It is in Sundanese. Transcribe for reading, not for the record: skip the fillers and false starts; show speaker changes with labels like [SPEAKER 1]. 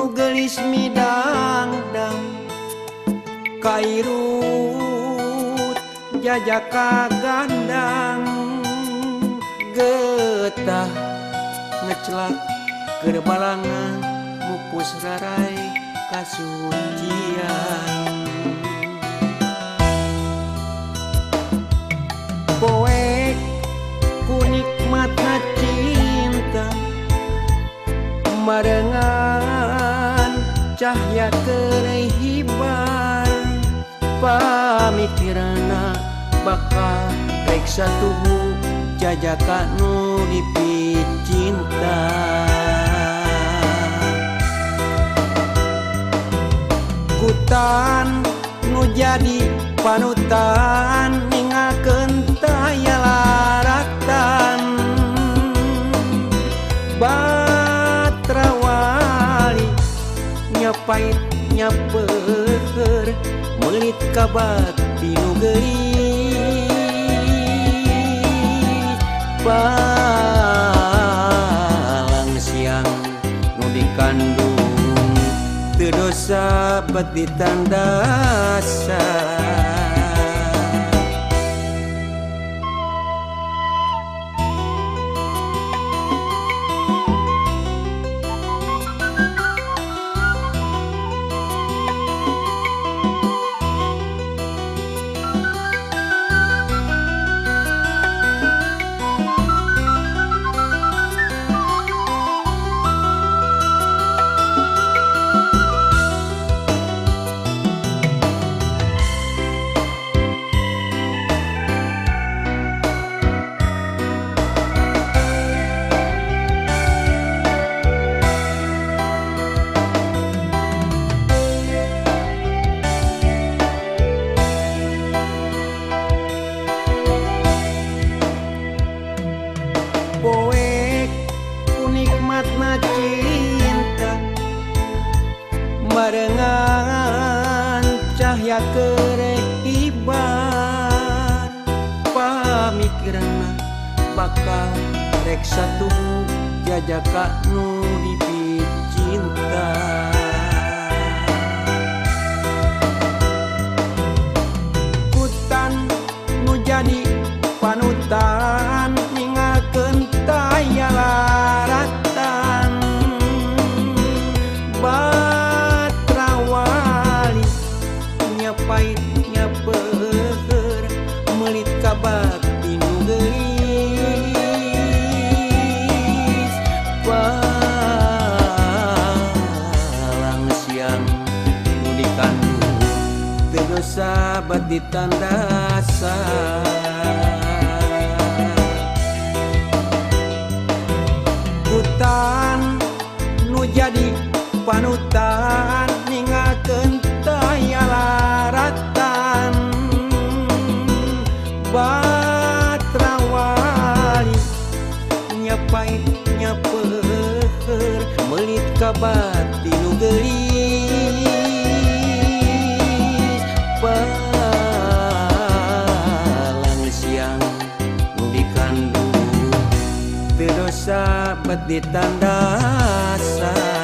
[SPEAKER 1] nu geulis midangdang kairut jajaka gandang getah ngecelak keur balangan mupus rarai kasucian. Poek ku nikmatna cinta marengan cahya keur hibar pamikiranna bakal rek satuhu jajaka nu dipicinta. Kutan nu jadi panutan ninggalkeun taya laratan batra wali nyapait nyapeur meulit ka bati nu geulis palang siang nu dikandung teu dosa bet ditandasan. Poek ku nikmatna cinta marengan cahya keur hibar pamikiranna bakal rek satuhu jajaka nu dipicinta. Kutan nu jadi panutan ninggalkeun taya laratan batra wali nyapait nyapeur meulit ka bati nu geulis palang siang nu dikandung teu dosa bat ditandasan. Kutan nu jadi panutan ninggalkeun taya laratan batra wali nyapait nyapeur meulit ka bati nu geulis palang siang nu dikandung teu dosa bet ditandasan.